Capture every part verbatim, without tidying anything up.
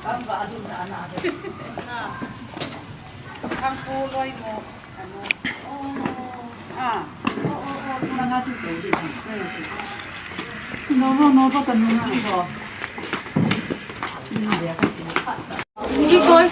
Ang pu loi mo. Ah. No, no, no, pa kan no. Hindi ko.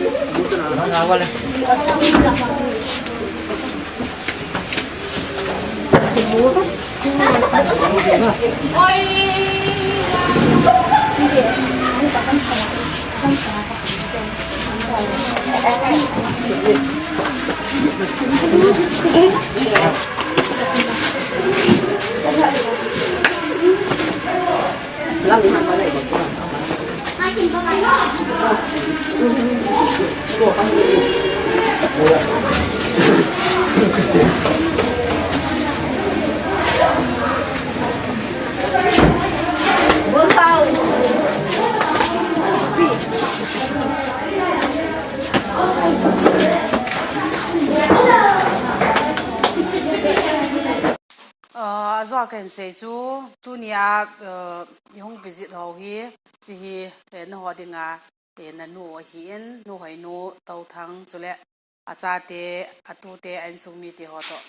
Ah, ajo a kahin sei chu, tunia, eh, i hung visit ho hi, chi hi, eh, naho dinga, eh, nanu ahin, Nu Hoinu Touthang, chule achate, atute, a insung mite ho toh,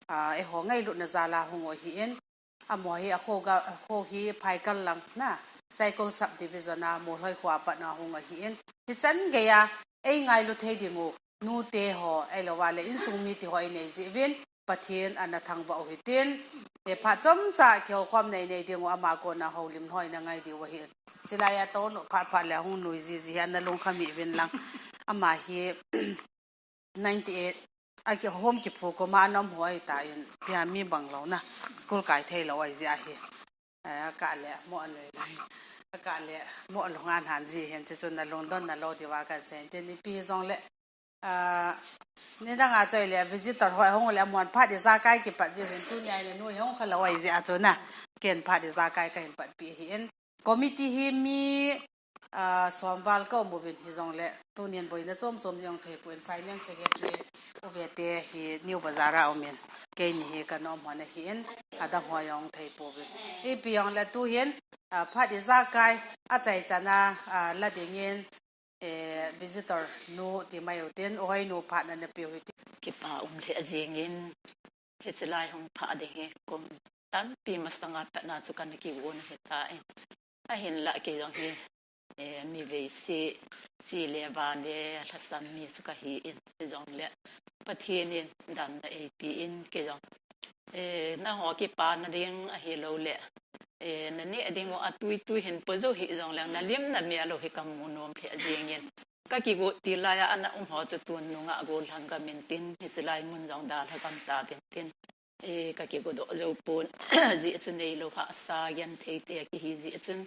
ah, eiho ngailutna jal a hung u ahin, amaho hi akho ga, akho hi Phaikal lang na, Saikul Subdivision a Molhoi kho a pat na hung ahin, hichan geiya, ei ngailu thei ding u, nute ho, ahilou vale, insung mite ho einei jeh uvin, Pathen ana thangvah u hitin, eh, phat chomcha kihoukhom nei nei ding u ama kona houlimna ho ina ngai diu ahin. Chulai a tou nu phat phat le hung nui jiji hi ana lungkham hih uvin lang. Ama hi ninety eight, akihom kiphu koma ana um ho ahitan, pia mi bang lou na, school kai thei lou ahi jeh ahi. Eh, akah le mo anui nui. Akah le mo alung anhan ji hin, chuchu na lungdon na lou diuva kahin sei in tin, ipi hijongle, ah, nidang a choi le visitor ho ahung le amun phat ijakai kipat ji hin, tunia ina nu hi hung kha lou ahi jeh a chu na. Ken phat ijakai kahin patpi ahin. Committee hi mi, ah, som val ka um uvin hijongle, tunin boina chom chom jong thei pon, finance secretary u Vete hi New Bazar a um in, keini hi ka nom hon ahin, adang ho jong thei pouvin. Ipi jongle tuhin, ah, phat ijakai, achaichan a, ah, la dingin, eh, visitor nu ti mai u tin, U Hoinu phat nana pe u hitin. Kipa um lheh jingin, hiche lai hung phah ding hi kum tampi masanga patna chu kana kigon ahitan. Ahinlah kei jong hi, eh, mi veise, chi le va le, lhasam mi chu kahin, hijongle Pathen in damna eipe in kei jong, eh, nangho kipana ding ahilou le, eh, naneh ding u atui tui hin po jou hijongle, nalim namel u hi kamu nom lheh jingin. Kakigot til laiya ana um ho chu tun nungah gollhang gam in tin, hiche lai mun jong dalha gam tauvin tin. Eh, kakigo doh jou pon, jeh chu neilou hahsa genthei te kihi jeh chun,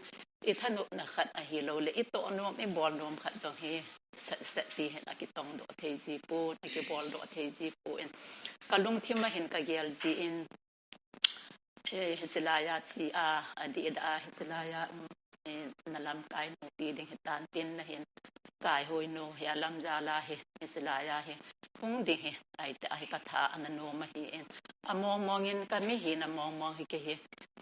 i thanopna khat ahilou le, i toh nom, i bol nom khat jong hi, set set ti hin akitong doh thei ji pon, akibol doh thei ji pon. Ka lungthim a hin ka gel jin, eh, hiche laiya chi a, adih da a, hiche laiya, um, eh, na lamkai nu ti ding hitan tin, nahin kai hoi nu hi alam jal a hi, hiche laiya hi hung ding hi, ahi ti a hi ka tha ana nom ahin. Among mong in ka mi hina mong mong hi kei hi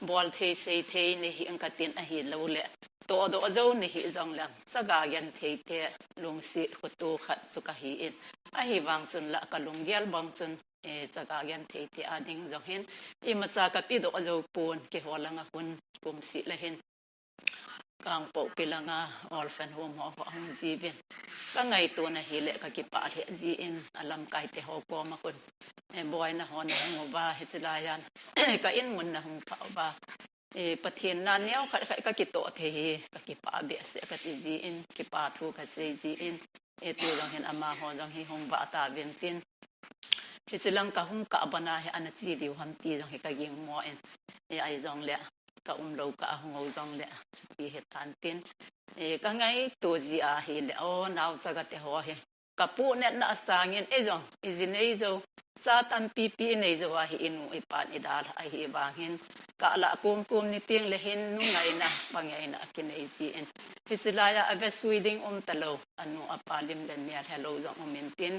bol thei sei thei nei hih in ka tin ahilou le, toh doh jou nei hih jong le, chaga genthei te lungset khoto khat chu kahin. Ahivang chun la ka lunggel bang chun, eh, chaga genthei te a ding jong hin, imacha ka pe doh jou pon, keiho langa hun kum seh le hin, Kangpokpi langa orphan home ho, ho hung jiuvin. Ka ngaito na hi le ka kipah lheh jin, alamkai te ho koma khun, eh, boina ho na hung uva, hiche laiyan ka in mun na hung phah uva. Eh, Pathen na neo khat khat ka kitoh thei hi, ka kipah behseh ka ti jin, kipa thu ka sei jin, eh, tu jong hin amaho jong hi hung vah tauvin tin. Hiche lang ka hung kah bana hi ana che diu ham ti jong hi ka ging mo in. Eh, ahi jong le, ka um lou kah a hung ou jong le, chuti hitan tin. Eh, ka ngaito jeh a hi le, o, nao chaga te ho hi ka puhnatna a sangin, ei jong, i ji nei jou, cha tampi pi i nei jou a hi i nu i pan i dalha ahi vang hin, kah lah kum kum ni teng le hin nu ngaina, pa ngaina a kinei jin. Hiche laiya ave sui ding um talou, anu apa lim le mel helou jong um in tin.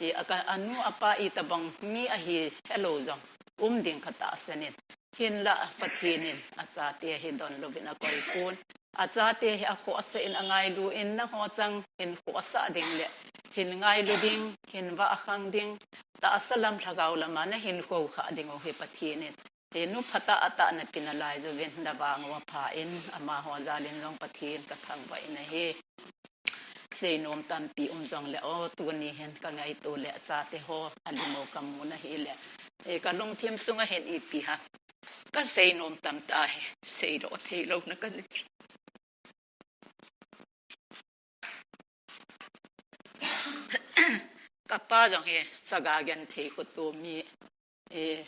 I a ka, anu apa itobang mi ahi helou jong um ding ka tahsan in. Hinlah Pathen in achate hi donlouvin akoi pon. Achate hi akhohsah in angailu in, naho chang hin khohsah ding le hin ngailu ding, hin vahkhang ding, tahsa lam lhagao lama nahin khohkhah ding u hi Pathen in. He nu phatah atah napeh nalai jouvin navang uva pha in, amaho jal in jong Pathen kathangvah in ahi. Seinom tampi um jongle, o, tuni hin kangaito le achate ho alim u kamu na hile, e, kalungthim sunga hin ipi ham kaseinom tam tahi, seidoh theilouna kana hi. Kapa jong hi chaga genthei khoto mi, e,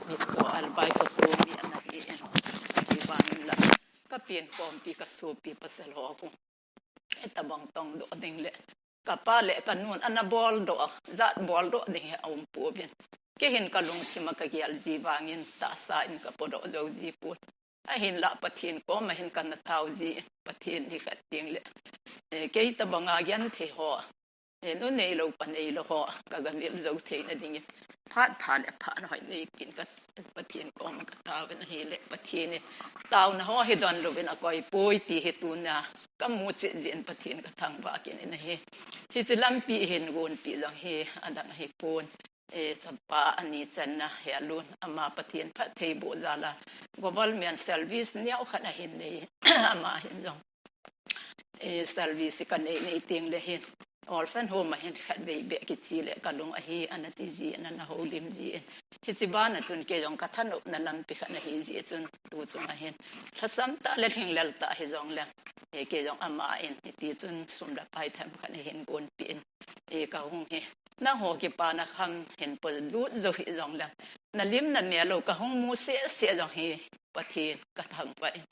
mitcho albai khoto mi ana hi in, hivangin la kapenkhompi kasopi pasal ho khu itobang tongdoh ding le kapa le kanun ana boldoh, jat boldoh ding hi aum pouvin. Kei hin kalungthim a kagel ji vangin tahsa in kapodoh jou ji pon. Ahinlah Pathen koma hin kana tao ji, Pathen nikhat teng le, e, kei tobanga genthei ho, e, nu neilou pa neilou ho kagavil jou theina dingin phat pha le phat hoi neipin ka Pathen koma kataovin ahile, Pathen in taona ho hi donlouvin akoipoi ti hi tuna kamu chet jeh in Pathen kathangvah kit in ahi. Hiche lampi hin gonpi jong hi adang ahipon, e, chapa ani channa Heilun, ama Pathen phattheiboh jal a government service neokhat ahin nei, ama hin jong, e, service kanei nei teng le hin orphan home a hin khatvei beh kiche le kalung ahi ana ti ji in, ana houlim ji in. Hiche bana chun kei jong kathanopna lampi khat ana hi jeh chun tu chunga hin lhasam tah le lhinglel tah hijongle, e, kei jong ama in hiti chun sum le pai themkhat ahin gonpi in, e, kahung hi. Nangho kipana kham hin polut jou hih jongle, nalim namel u kahung mu seh seh jong hi Pathen kathangvah in,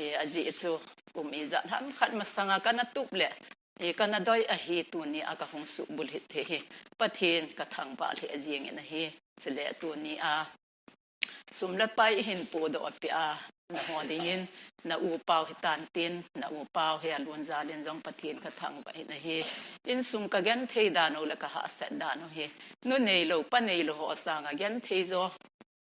e, ajeh chu kum ijat ham khat masanga kana tup le, e, kana doi ahi, tunia kahung suhbulhit thei hi Pathen kathangvah lheh jengin ahi. Chule tunia sum le pai ihin podoh peh a, naho dingin na upau hitan tin, na upau Heilun jal in jong Pathen kathangvah in ahi. Insung kagenthei dan u le kahahsat dan u hi, nu neilou pa neilou ho sanga genthei jo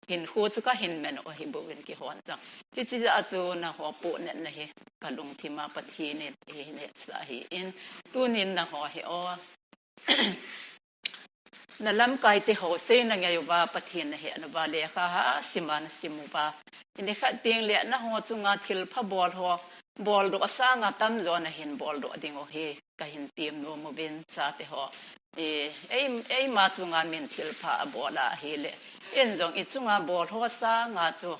hinkho chu kahin man u ahibouvin kihon jong. Hiche jeh a chu naho pohnatna hi kalungthim a Pathen in eihin hetsah ahin, tunin naho hi o, nalamkaite ho seina ngei uva Pathen nahet uva, lekha ha sima nasim uva, nikhat teng le naho chunga thilpha bol ho boldoh sanga tamjo nahin boldoh ding u hi kahin temnom uvin, chate ho, e, ei, eima chunga min thilpha abol a ahile, in jong ichunga bol ho sanga chu,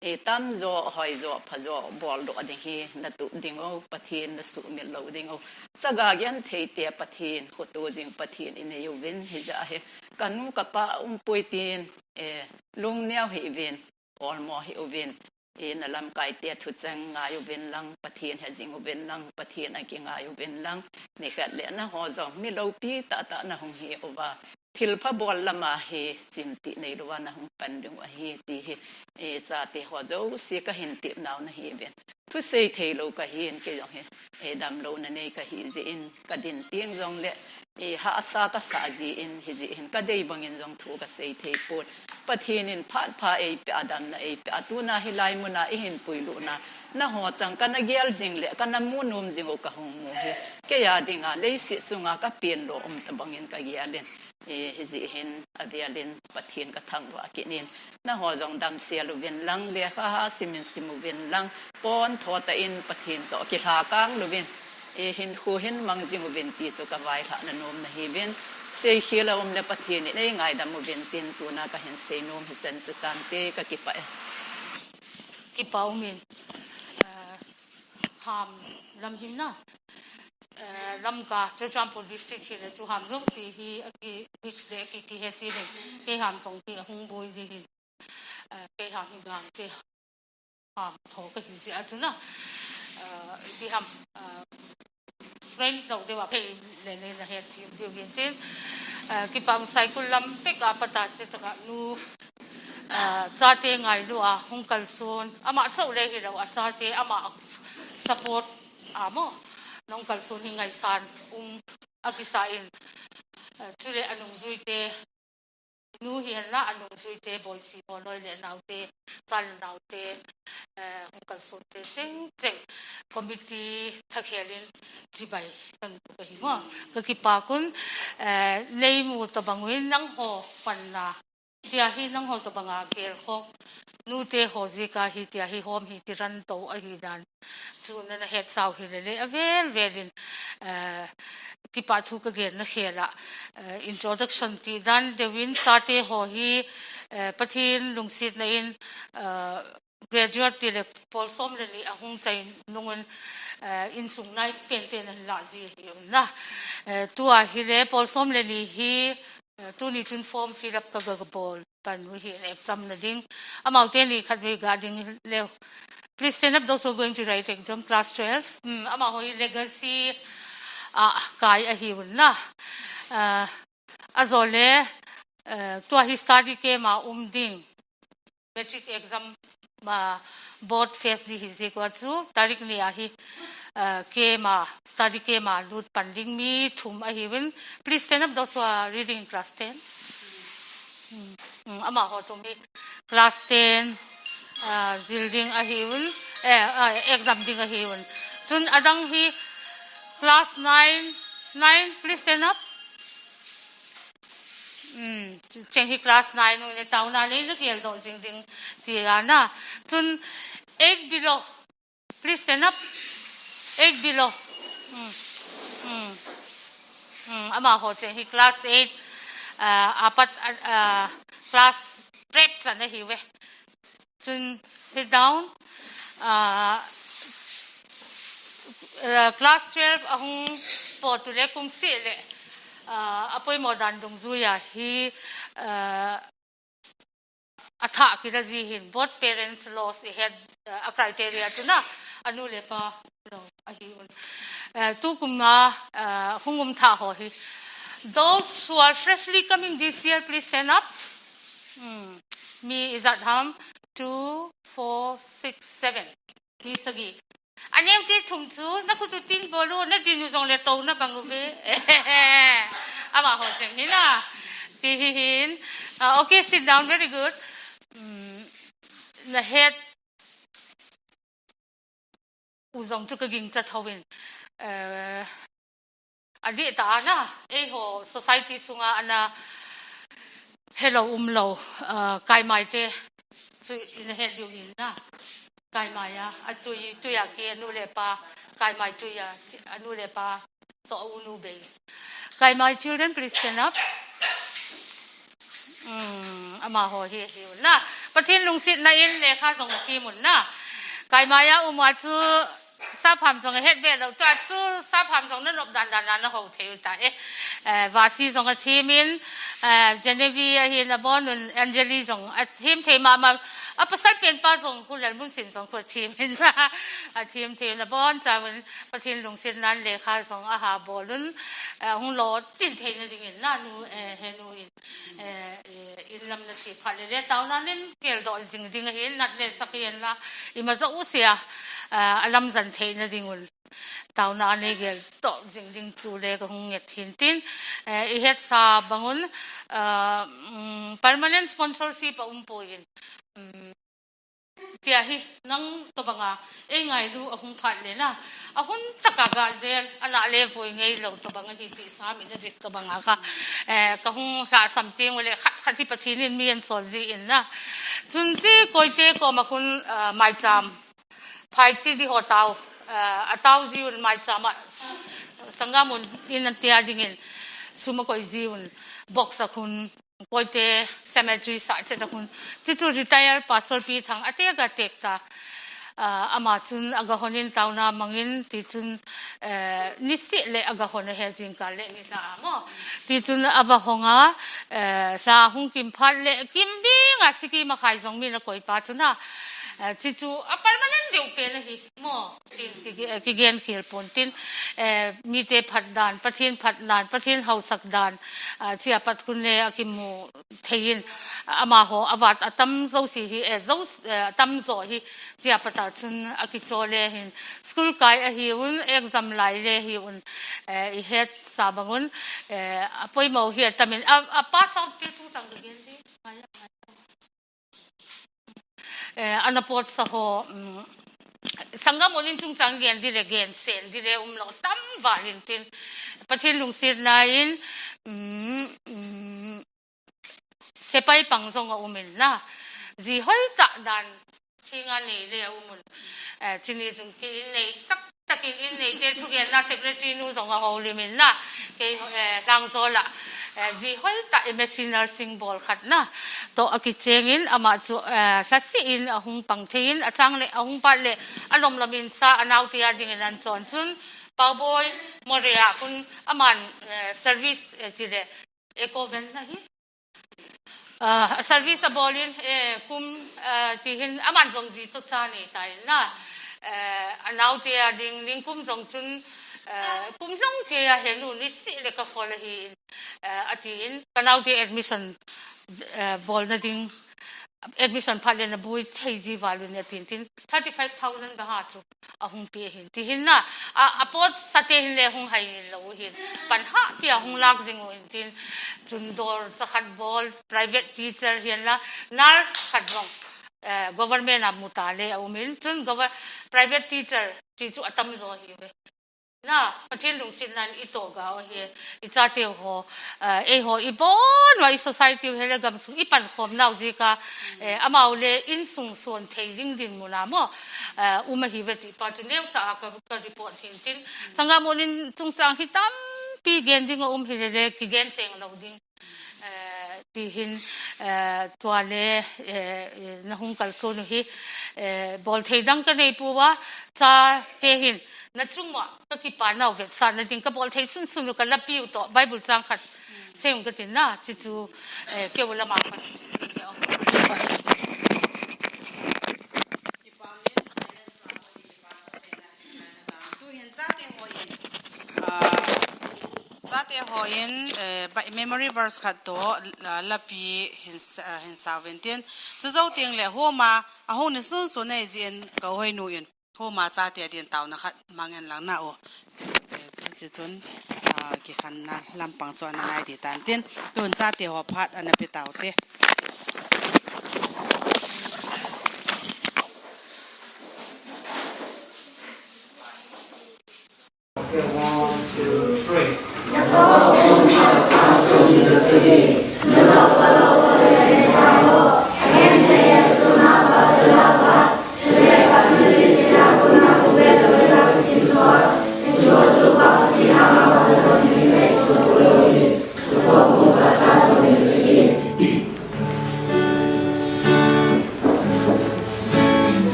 e, tamjo, hoijo, phajo boldoh ding hi natup ding u, Pathen nasuhmil lou ding u. Chaga genthei te Pathen, khoto jing Pathen inei uvin, hijeh a hi kanu kapa umpoi tin, e, lungneo hih uvin, olmo hih uvin, e, nalamkaite thucheng ngai uvin lang, Pathen he jing uvin lang, Pathen a kingai uvin lang, nikhat le naho jong mi loupi tahtah nahung hi uva, thilpha bol lama hi chimtih neilouva nahung pan ding u ahi ti hi, e, chate ho jouse kahin tepnau nahiuvin. Thusei theilou kahin, kei jong hi, e, damlouna nei kahi jeh in, kadin teng jongle, e, hahsa kasah jin, hijeh hin kadei bangin jong thu kasei thei pon. Pathen in phat pha eipeh a, damna eipeh a, tuna hilai muna ihin puilutna, naho chang kana gel jing le kana mu nom jing u kahung mu hi, kei a dinga leiset chunga kapenlo um tobangin kagel in, e, hijeh hin avel in Pathen kathangvah kit in, naho jong damsel uvin lang, lekha ha simin sim uvin lang, pontho tah in Pathen toh kilhakang louvin, e, hinkho hin mang jing uvin ti chu kavailhahna nom nahiuvin, seikhel a um le Pathen in eingaidam uvin tin tuna kahin seinom hichan chu tante, kakipah e. Kipa umin, eh, Ham lam hin na, eh, Lamka, Churachandpur District hile chu Ham jouse hi aki mix le aki kihe ti le, kei Ham jong hi ahung boi ji hin, eh, kei Ham hi gangte Ham tho kahi jeh a chu na, eh, ipi ham, eh, Friend lou deuva phei le le nahet thei diu hin tin, eh, kipah Saikul lam pek a pat a che taka nu, eh, chate ngailu a hung kalson, ama chauh le hilou a chate ama support a mo, nahung kalson hi ngaisang um akisa in, eh, chule anungjuite nu hi henla a nungzuite, boisi ho loi le naute, chale naute, eh, hung kalsonte cheng cheng committee thakhel in chibai kan ka hi mo. Ka kipah un, eh, neimu tabang un nangho panna. Tia hi nangho tabanga gelkhom nute ho jeh a hi tia hi hom hi kiran to ahi dan. Chu nana hetsau hi lele avel vel in, eh, kipah thu ka gen na khel a, eh, introduction ti dan deu in chate ho hi, eh, Pathen lungsetna in, eh, graduate ti le pol som le ni ahung chai nung un, eh, insung nai pen te nan la ji hi um na. Eh, tua hi le pol som le ni hi, eh, tuni chun form fill up ka ga bol. Pan u hi exam na ding. Amaute ni khat vei ga ding leu. Please stand up, those who are going to write exam, class twelve. Hmm, amaho hi legacy, ah, kai ahi un na. Ah, ajole, eh, tua hi study camp a um ding. Matric exam ma board face di hi jeh a chu tarik ni a hi, eh, camp a, study camp a lut pan ding mi thum ahi un. Please stand up, those who are reading in class ten. Hmm, hmm, amaho thum hi class ten, ah, jil ding ahi un. Eh, ah, exam ding ahi un. Chun adang hi class nine, nine, please stand up. Hmm, cheng hi class nine u ne taona nei na geldoh jing ding tia na. Chun eight below. Please stand up. Eight below. Hmm. Hmm. Hmm. Amaho cheng hi class eight, ah, apat, ah, class prep chan ahi ve. Chun sit down. Ah, ah, class twelve ahung pot u le kung si le, ah, apoimo dan dungjuia hi, ah, atha kila ji hin both parents loss i het, ah, a criteria chu na, anu le pa lo ahi un. Eh, tukum na, eh, hung um tha ho hi. Those who are freshly coming this year, please stand up. Hmm. Mi ijat ham? Two, four, six, seven. Mi sagi. Aneo te thum chu, na khut u tin bol u, na din u jong le to na bang u ve. Amaho cheng hi na. Ti hi hin. Ah, okay, sit down. Very good. Hmm. Na het u jong chu ka ging cha tho in, eh, adih ta ana, eiho society sunga ana helou umlou, eh, kaimai te chu ina het diu hin na. Kaimai a, atui, tui a ki anu le pa, kaimai tui a, anu le pa, to a unu bei. Kaimai children, please stand up. Hmm, amaho hi, hi un na. Pathen lungsetna in lekha jong athem un na. Kaimai a um a chu sapham jong ahet be lou. Tua chu sapham jong na nop dan dan na ho thei u ta e. Eh, Vasi jong athem in, eh, Genevieve ahi na bon un, Angeli jong athem thei mama. A pasal pen pa jong khu lal mun sin jong khu athem in. Athem thei na bon cha un. Pathen lungsetna in lekha jong aha bol un, eh, hung lo tin theina dingin na nu, eh, he nu in, eh, eh, in lam na che phat le le taona nei geldoh jing ding ahin, nat le sak hin la, ima jo u sia, eh, alam jan theina ding un. Taona nei geldoh jing ding chu le ka hung nget hin tin, eh, i hetsa bang un, eh, mm, permanent sponsorship a um poi in. Mm, Tia hi, nang tobanga, ei ngailu ahung phat le na. Ahung taka ga jel, ana le voi ngei lo tobanga hi ti sa mi na jik tobanga ka. Eh, ka hung hla sam ting u le khat khat hi Pathen in mi an sol ji in na. Chun chi koite koma khun, ah, maicham. Phai chi di ho tau. Ah, a tau ji un maicham a. Sangam un in an tia dingin. Sum a koi ji un. Box a khun. Koite cemetery sa che ta khun. Chitu retire pastor pi thang a tek a tek ta. Ah, ama chun a ga hon in tauna mangin ti chun, eh, ni si le a ga hon a he jing ka le ni la mo. Ti chun a va hong a, eh, sa hung kim phat le kim bing a siki ma khai jong mi na koi pa chun a. Eh, chi chu a permanent deuh pen ahi mo. Tin, ki, ki, kigen khel pon tin, eh, mite phat dan, Pathen phat dan, Pathen hausak dan, ah, chia pat khun le akimu thei in, amaho avat atam zo si hi, eh, zo, eh, atam zo hi, chia pat a chun akichol le hin, school kai ahi un, exam lai le hi un, eh, i het sa bang un, eh, a poimo hi atamin, a, a pass out te chu chang kigen di. Eh, ana pot sa ho, mm, sangam unin chungchang gen di le gen sen di le um lo tam val in tin. Pathen lungsetna in, mm, mm, sepai pang zong a um in na. Zi hoi ta dan thing a nei le a um un. Eh, chini zung ki in nei sak takin in nei te thugen na secretary nu zong a ho lim in na. Kei, eh, lang zo la. Eh, zi hoi ta M S C nursing bol khat na. To a kicheng in ama chu, eh, hlasi in a hung pang thei in a chang le a hung pat le a lom lam in sa a nau te a ding in an chon chun Pauboi Morea khun aman, eh, service, eh, ti le eco van na hi. Ah, service a bol in, eh, kum, ah, ti hin aman zong zi to cha nei ta in na. Eh, a nau te a ding, ning kum zong chun, eh, kum zong te a he nu ni si le ka khol ahi in, eh, a ti in, ka nau te admission, eh, bol na ding, admission phat le na bui thei zi val un a tin tin, thirty five thousand ka ha chu. A hung pe hin. Ti hin na, a, a pot sa te hin le hung hai hin lo hin. Pan ha pi a hung lak zing u hin tin. Chun dor sa khat bol, private teacher hin la, nurse khat zong, eh, government a mu ta le a um in. Chun gover-, private teacher ti chu a tam zo hi ve. Na, Pathen lungsetna in i to ga o hi. I chate ho, eh, ei ho, i bon wa i society he le gam sung, i pan khom nau zi ka, eh, amau le in sung suan thei ding din mu na mo, eh, um ahi ve ti pa chu neu cha a ka, ka report hin tin. Sangam unin chungchang hi tampi gen ding a um hi le le, kigen seng lo ding. Eh, ti hin, eh, tua le, eh, na hung kal sun u hi, eh, bol thei dang ka nei pu wa, cha te hin, na chung wa, ka kipa nau vet sa na ding ka bol thei sun sun u ka la piu to, Bible chang khat, seng ka tin na, chi chu, eh, keu lama khat, si ke o. Tuhin chate ho in, ah, chate ho in, eh, Bi-, memory verse khat to, la-, lapi hin sa-, ah, hin sa ven tin. Chu zo ting le homa, a hung ni sun sun nei zi in ka hoi nu in. Homa chate a din tauna khat mang en lang na o. Chi, eh, chi, chi chun, ah, kikhanna lampang chu ana nai ti tan tin. Tun chate ho phat ana pe tau te. Okay, one, two, three.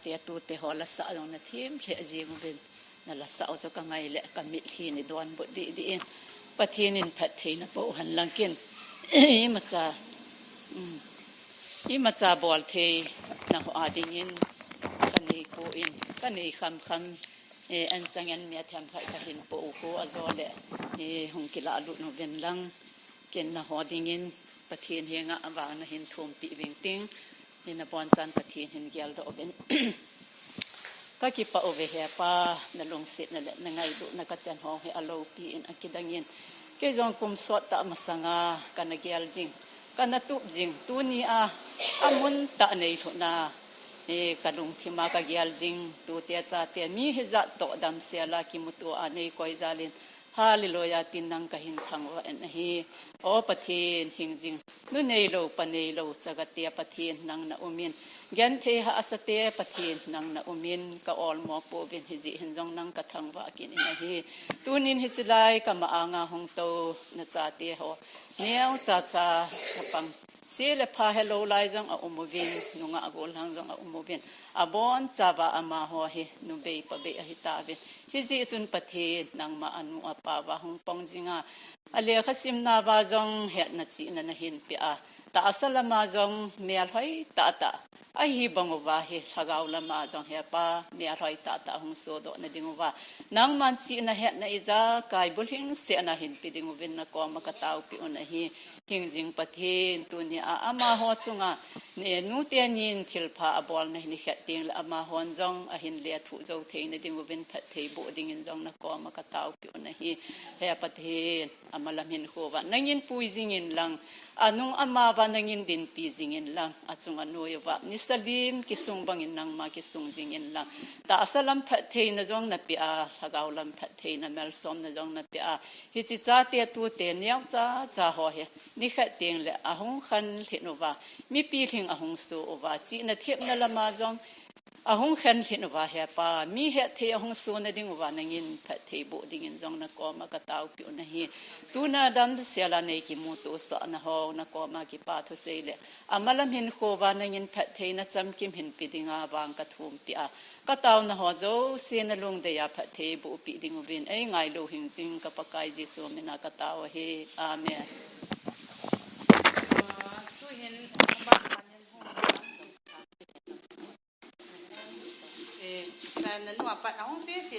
Tia tute ho la sa jong na thim lheh jing uvin. Na la sa u chu ka ngai le ka mitlhi ni donbut didi in. Pathen in phattheina boh hen lang kin. Imacha, um, imacha bol theina ho a dingin ka nei poi, ka nei kham kham, eh, an chang an mia themkhat ka hin po u khu a jo le, eh, hung kila lut nu ven lang. Ken na ho dingin Pathen henga vang na hin thumpi ving ting, hin na bonchan Pathen hin geldoh uvin. Ka kipah uve he Pa, na lungsetna le na ngailutna ka chan hong hi a lopi in a kidang in. Kei jong kum sot tah masanga ka na gel jing, ka na tup jing, tuni a, a mun tah nei lhun a, eh, ka lungthim a ka gel jing, tute chate mi hijat toh damsel a kimuto a nei koi jal in, Hallelujah, tin nang ka hin thangvah in ahi. O Pathen, hingjing nu neilou, pa neilou, chaga tia Pathen nang na um in. Genthei hahsa te Pathen nang na um in, ka olmo pouvin hijeh hin jong nang ka thangvah kit in ahi. Tunin hiche lai ka ma anga hung tou na chate ho. Neocha cha, chapang. Se le pha helou lai jong a um uvin, nungah gollhang jong a um uvin. Abon chauva amaho hi, nubei pabei ahi tauvin. Hijeh chun Pathen, nangma anu apa uva hung pang jing a. A lekha simna uva jong hetna chihna na hin pe a. Tahsa lama jong melhoi tahtah. Ahi bang uva hi, lhagao lama jong he Pa, melhoi tahtah hung sodoh na ding uva. Nangman chihna hetna ijakai bulhing seh na hin pe ding uvin na koma ka taopi u ahi. Hingjing Pathen, tuni a amaho chunga, ne, nute nin thilpha a bolna hi ni khat teng le amahon jong a hin lethuh jou thei na ding uvin phatthei boh dingin jong na koma ka taopi u ahi. He Pathen, amalam hinkho uva nangin pui jing in lang, anung ama uva nangin dinpi jing in lang, achunga noi uva nisa lim kisung bangin nangma kisung jing in lang. Tahsa lam phattheina jong na pe a, lhagao lam phattheina malsomna jong na pe a, Hiche chate tute neocha cha ho hi, ni khat teng le ahung khan lhin uva, mi pilhing ahung so uva, chihna thepna lama jong ahung khan lhin uva he Pa, mi hetthei ahung so na ding uva nangin phatthei boh dingin jong na koma ka taopi u ahi. Tuna damsel a nei kimuto sah na ho na koma kipa thusei le amalam hinkho uva nangin phattheina chamkim hin pe dinga vang ka thumpi a. Ka taona ho jouse na lungdei a phatthei boh peh ding uvin, ei ngailou hingjing ka Pakai Jesu mina ka tao ahi. Amen. Eh, na nu apat ahung sese.